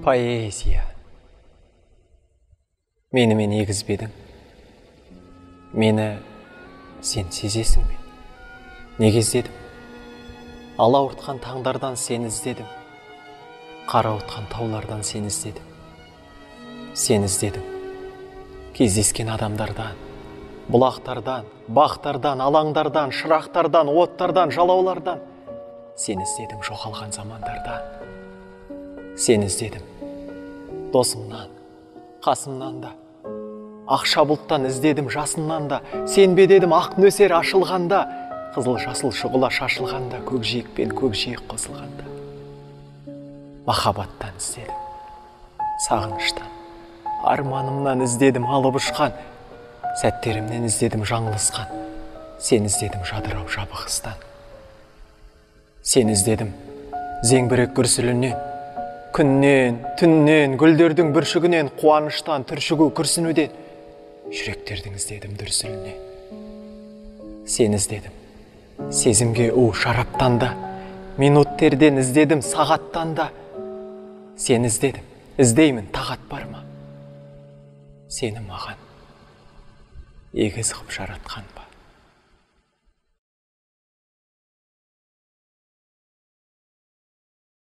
Поэзия. Мені мен егіз бе едің? Мені сен сезесің бе? Неге іздедім? Алауыртқан таңдардан сені іздедім. Қарауытқан таулардан сені іздедім. Сені іздедім. Кездескен адамдардан, бұлақтардан, бақтардан, алаңдардан, шырақтардан, оттардан, жалаулардан. Сені іздедім жоғалған замандардан. Сені іздедім досымнан, қасымнан да. Ақша бұлттан іздедім жасыннан да. Сен бе дедім ақ нөсер ашылғанда, қызыл жасыл шұғыла шашылғанда, көкжиек пен көкжиек қосылғанда. Махаббаттан іздедім, сағыныштан, арманымнан іздедім алып ұшқан, сәттерімнен іздедім жаңылысқан, сені іздедім жадырау жабығыстан. Сені іздедім зеңбірек күрсілінен, күннен, түннен, гүлдердің бүршігінен, қуаныштан, түршігу, күрсінуден, жүректердің іздедім дүрсілінен. Сені іздедім сезімге у шараптан да, минуттерден іздедім сағаттан да. Сені іздедім, іздеймін тағат бар ма? Сені маған егіз ғып жаратқан ба?